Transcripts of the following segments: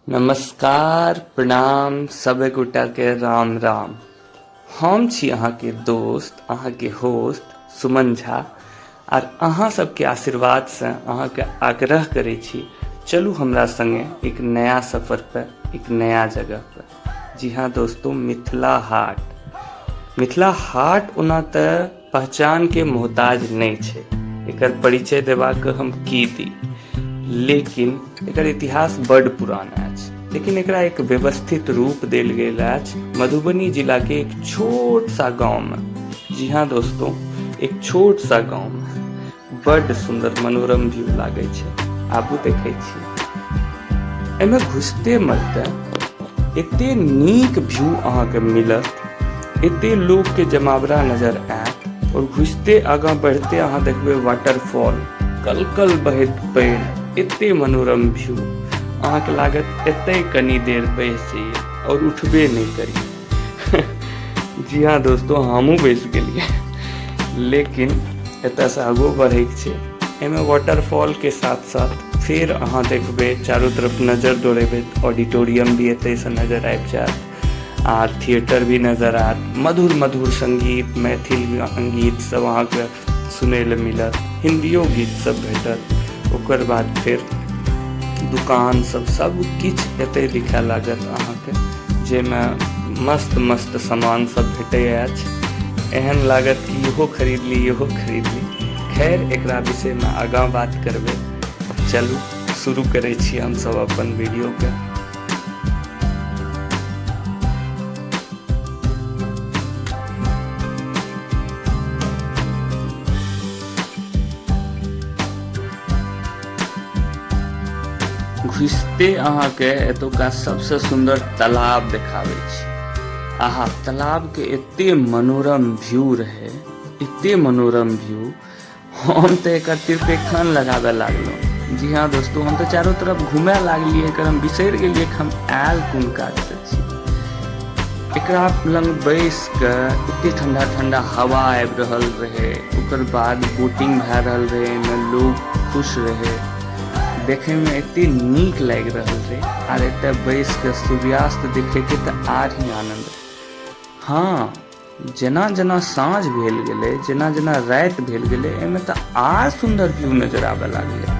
नमस्कार प्रणाम सब गोटाके राम राम। हम छी अहाँके दोस्त, अहाँके होस्ट सुमन झा, आर अहाँ सबके आशीर्वादसँ अहाँके आग्रह करै छी, चलू हमरा संगे एक नया सफर पर, एक नया जगह पर। जी हाँ दोस्तों, मिथिला हाट। मिथिला हाट ओना तऽ पहचानके मोहताज नहि छै, एकर परिचय देबाक हम की दी, लेकिन एकर इतिहास बड्ड पुराना अछि। लेकिन एकरा एक व्यवस्थित रूप देल गेल अछि मधुबनी जिलाके एक छोट सा गाँवमे। जी हाँ दोस्तों, एक छोट सा गाँवमे बड्ड सुन्दर मनोरम व्यू लागै छै। आबू देखै छी। एहिमे घुसते मरते एते नीक व्यू अहाँके मिलत, एते लोकके जमावड़ा नजर आयत, और घुसते आगाँ बढ़ते अहाँ देखबै वाटरफॉल, कल कल बहैत पानि, एते मनोरम व्यू अहाँके लागत एते कनी देर बैस जइए और उठबे नहि करिए। जी हाँ दोस्तों, हमहूँ बैस गेलियै, लेकिन एतऽसँ आगू बढ़ैके छै। एहिमे वाटरफॉलके साथ साथ फेर अहाँ देखबै, चारू तरफ नजर दौड़ेबै, ऑडिटोरियम भी एतैसँ नजर आबि जायत आर थिएटर भी नजर आयत। मधुर मधुर सङ्गीत, मैथिल गीत सब अहाँके सुनै लए मिलत, हिन्दियो गीत सब भेटत। ओकर बाद फेर दुकान सब सब किछु एतै दिखाए लागत अहाँके, जाहिमे मस्त मस्त सामान सब भेटै अछि। एहन लागत कि इहो खरीद ली, इहो खरीद ली। खैर, एकरा विषयमे आगाँ बात करबै। चलू शुरू करै छी हमसब अपन वीडियोके। घुसिते अहाँके एतुका सबसँ सुन्दर तालाब देखाबै छी। आहा, तालाबके एते मनोरम व्यू रहै, एते मनोरम व्यू, हम तऽ एकर तिरपेखान लगाबऽ लागलहुँ। जी हाँ दोस्तों, हम तऽ चारो तरफ घूमय लागलियै, एकर हम बिसरि गेलियै कि हम आयल कोन काजसँ छी। एकरा लग बैस कऽ एते ठंडा ठंडा हवा आबि रहल रहै, ओकर बाद बोटिंग भए रहल रहै, एहिमे लोग खुश रहै, देखैमे एते नीक लागि रहल रहै। आर एतऽ बैस कऽ सूर्यास्त देखैके तऽ आर ही आनन्द। हँ, जेना जेना साँझ भेल गेलै, जेना जेना राति भेल गेलै, एहिमे तऽ आर सुन्दर व्यू नजर आबऽ लागलै।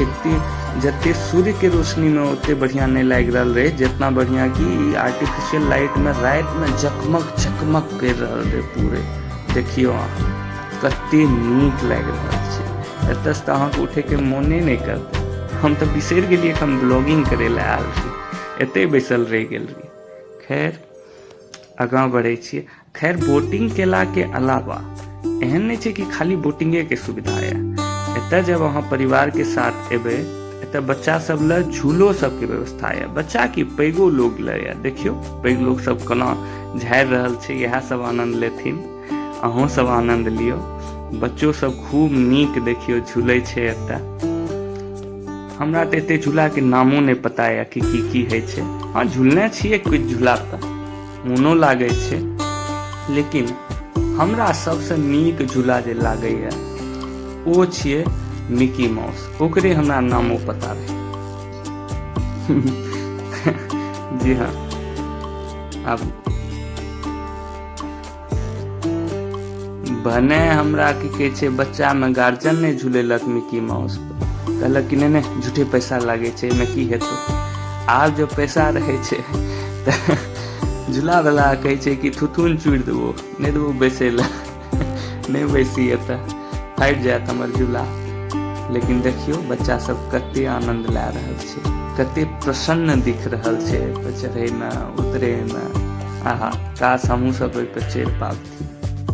एते जते सूर्यके रोशनीमे ओते बढ़िआँ नहि लागि रहल रहै, जितना बढ़िआँ कि ई आर्टिफिशियल लाइटमे रातिमे जकमक जकमक करि रहल रहै पूरे। देखियौ अहाँ कते नीक लागि रहल छै। एतऽसँ तऽ अहाँके उठैके मोने नहि करतै। हम तऽ बिसरि गेलियै कि हम ब्लॉगिंग करै लए आयल रही, एतै बैसल रहि गेल रही। खैर, आगाँ बढ़ै छियै। खैर, बोटिंग केलाके अलावा एहन नहि छै कि खाली बोटिंगेके सुविधा यऽ। एतऽ जब अहाँ परिवारके साथ एबै, एतऽ बच्चा सब लए झूलो सबके व्यवस्था यऽ। बच्चा की, पैघो लोग लए यऽ। देखियौ पैघ लोग सब कोना झाड़ि रहल छै, इएह सब आनन्द लेथिन। अहूँ सब आनन्द लियौ। बच्चो सब खूब नीक देखियौ झूलै छै एतऽ। हमरा तऽ एते झूलाके नामो नहि पता यऽ कि की की होइ छै। हँ, झूलने छियै किछु झूला तऽ मोनो लागै छै, लेकिन हमरा सबसँ नीक झूला जे लागैए ओ छियै मिकी माउस। ओकरे हमरा नामो पता रहै। जी हाँ, आब भने हमरा की कहै छै बच्चामे गार्जियन नहि झुलेलक मिकी माउस पर, कहलक कि नहि नहि, झूठे पैसा लागै छै, एहिमे की हेतौ। आब जब पैसा रहै छै तऽ झूलावला कहै छै कि थुथुन चूड़ि देबो, नहि देबो बैसै लए, नहि बैसी एतऽ, फाटि जायत हमर झूला। लेकिन देखियौ बच्चा सब कते आनन्द लए रहल छै, कते प्रसन्न दिख रहल छै एहिपर चढ़ैमे उतरैमे। आहा, काश हमहूँ सब ओहिपर चढ़ि पाबती,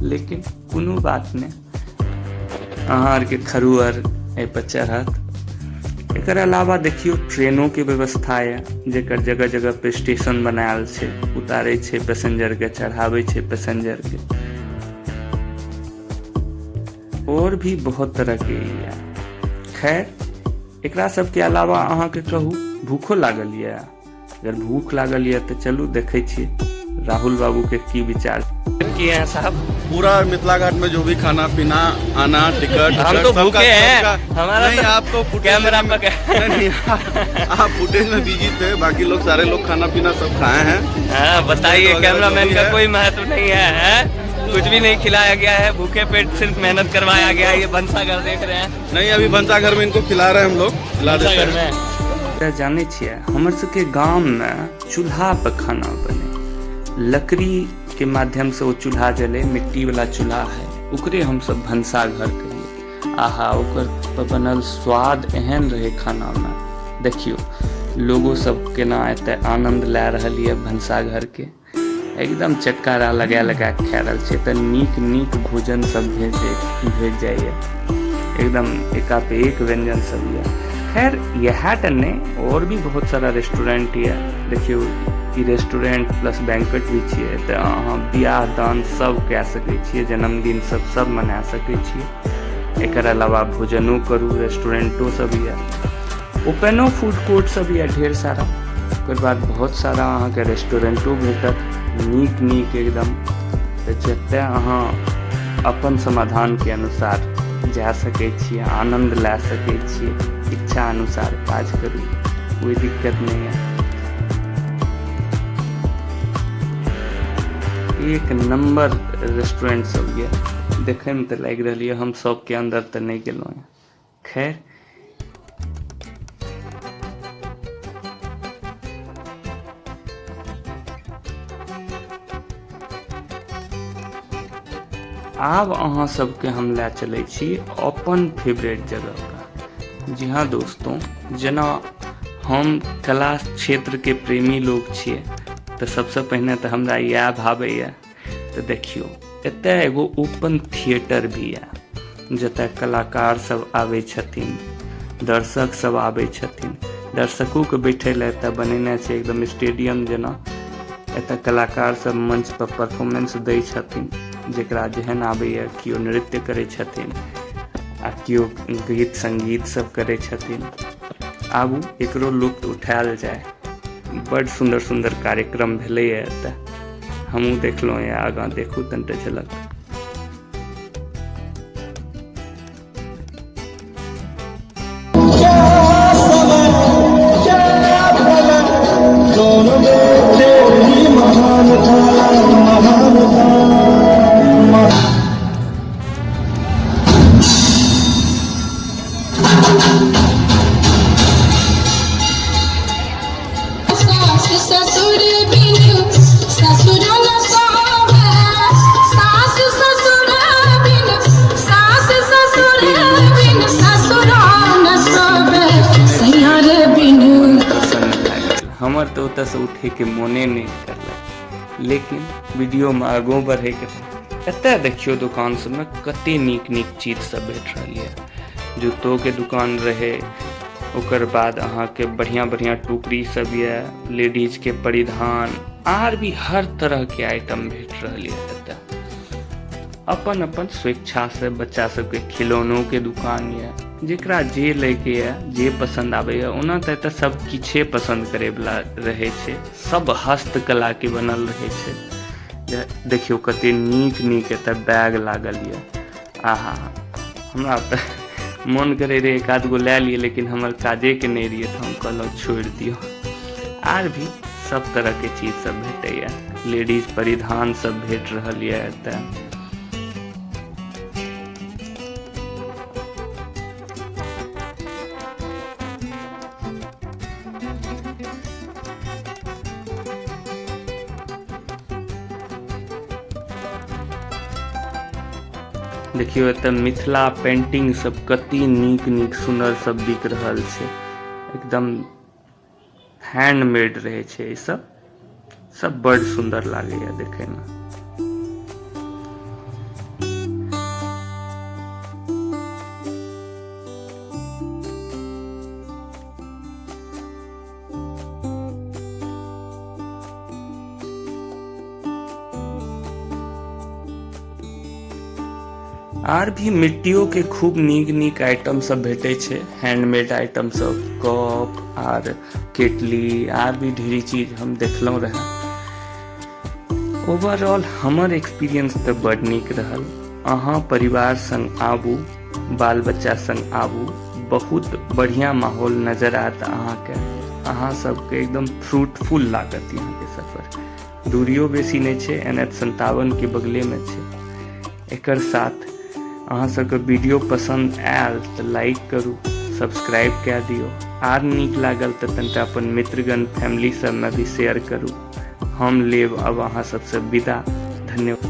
लेकिन कोनो बात नहि, अहाँ आरके खरू आर एहिपर चढ़त। एकर अलावा देखियौ ट्रेनोके व्यवस्था यऽ, जेकर जगह जगह पे स्टेशन बनायल छै, उतारै छै पैसेंजरके, चढ़ाबै छै पैसेंजरके, और भी बहुत तरहके यऽ। खैर, एकरा सबके अलावा अहाँके कहू भूखो लागल यऽ? अगर भूख लागल यऽ तऽ चलू देखै छी राहुल बाबू के की विचार की है साहब। पूरा मिथिला घाट में जो भी खाना पीना आना टिकट, हम तो भूखे हैं, हमारा नहीं तो आप तो फुटेज कैमरा में- पकड़- नहीं, नहीं, आप फुटेज में बिजी थे, बाकी लोग सारे लोग खाना पीना सब खाए हैं। हाँ बताइए, वगैरह कैमरामैन जो भी का है। कोई महत्व नहीं है, हैं? कुछ भी नहीं खिलाया गया है, भूखे पेट सिर्फ मेहनत करवाया गया है। ये भनसाघर देख रहे हैं। नहीं, अभी भनसाघर में इनको खिला रहे हैं हम लोग, खिला देते भनसाघर हैं। में जाने छियै, हमर सबके गाम में चूल्हा पर खाना बने, लकड़ी के माध्यम से वो चूल्हा जले, मिट्टी वाला चूल्हा है, ओकरे हमसब भनसाघर कहिए। आहा, ओकर पर बनल स्वाद एहन रहे खाना में। देखियो लोगो सब केना एते आनंद लए रहल ये भनसाघर के, एकदम चटकारा लगा लगा के खा रहल छै। तऽ नीक नीक भोजन सब भेज जाइए, एकदम एका पे एक व्यंजन सब ये। खैर इएह टा नहि, और भी बहुत सारा रेस्टोरेंट ये। देखियो ई रेस्टोरेंट प्लस बैंक्वेट भी छियै, तऽ अहाँ बियाह दान सब कए सकै छियै, जन्मदिन सब सब मना सकै छियै। एकर अलावा भोजनो करू, रेस्टोरेंटो सब ये, ओपनो फूड कोर्ट सब ये ढेर सारा। ओकर बाद बहुत सारा अहाँके रेस्टोरेंटो भेटत नीक नीक एकदम। तऽ जतय अहाँ अपन समाधान के अनुसार जा सकै छियै, आनंद लए सकै छियै, इच्छा अनुसार काज करू, कोई दिक्कत नहीं है। एक नंबर रेस्टोरेंट सब ये देखै में तऽ लागि रहल ये, हम सबके अंदर तऽ नहि गेलहुँ हैं। खैर आब अहाँ सबके हम लए चलै छी अपन फेवरेट जगह पर। जी हाँ दोस्तों, जेना हम कला क्षेत्र के प्रेमी लोग छियै तऽ सबसँ पहिने तऽ हमरा इएह भावैए। तऽ देखियौ एतय एगो ओपन थिएटर भी यऽ, जतय कलाकार सब आबै छथिन, दर्शक सब आबै छथिन। दर्शकों के बैठे लए एतय बनेने छै एकदम स्टेडियम जेना। एतय कलाकार सब मंच पर परफॉर्मेंस दै छथिन, जेकरा जेहन आबैए, केओ नृत्य करै छथिन आ केओ गीत संगीत सब करै छथिन। आबू एकरो लुत्फ उठायल जाय। बड सुन्दर सुन्दर कार्यक्रम भेलैए एतय, हमहूँ देखलहुँ यऽ। आगाँ देखू तनिटा झलक। सास ससुर बिनु ससुर न सोभे, सास ससुर बिनु, सास ससुर बिनु ससुर न सोभे, सैया रे बिनु। प्रसन्न भए गेल हमर, तऽ ओतयसँ उठैके मोने नहि करलक, लेकिन वीडियोमे आगू बढ़ैके रहै। एतय देखियौ दुकान सबमे कते नीक नीक चीज सब भेट रहल यऽ। जूतोके दुकान रहै, ओकर बाद अहाँके बढ़िआँ बढ़िआँ टोकरी सब यऽ, लेडीजके परिधान आर भी हर तरहके आइटम भेट रहल यऽ एतय। अपन अपन स्वेच्छासँ बच्चा सबके खिलौनोके दुकान यऽ, जेकरा जे लैके यऽ, जे पसन्द आबैए। ओना तऽ एतय सब किछे पसन्द करैवला रहै छै, सब हस्तकलाके बनल रहै छै। देखियौ कते नीक नीक एतय बैग लागल यऽ। आहा, हमरा तऽ मोन करै रहै एक आध गो लए लियै, लेकिन हमर काजेके नहि रहियै तऽ हम कहलहुँ छोड़ि दियौ। आर भी सब तरहके चीज सब भेटैए, लेडीज परिधान सब भेट रहल यऽ एतय। देखियौ एतऽ मिथिला पेंटिंग सब कते नीक नीक सुनर सब बिक रहल छै, एकदम हैंडमेड रहे छै ई सब, सब बड सुंदर लागैया देखे में। आर भी मिट्टियों के खूब नीक नीक आइटम सब भेटे छै, हैंडमेड आइटम सब, कप आर केटली आर भी ढेरी चीज हम देखलहुँ रहे। ओवरऑल हमर एक्सपीरियंस तऽ बड नीक रहल। अहाँ परिवार संग आबू, बाल बच्चा संग आबू, बहुत बढ़िया माहौल नजर आयत अहाँके। अहाँ सबके एकदम फ्रूटफुल लागत यहाँके सफर। दूरियो बेसी नहि छै, NH 57 के बगलेमे छै। एकर साथ अहाँ सबके वीडियो पसन्द आयल तऽ लाइक करू, सब्सक्राइब कए दियौ, आर नीक लागल तऽ तनिटा अपन मित्रगण फैमिली सबमे भी शेयर करू। हम लेब अब अहाँ सबसँ विदा। धन्यवाद।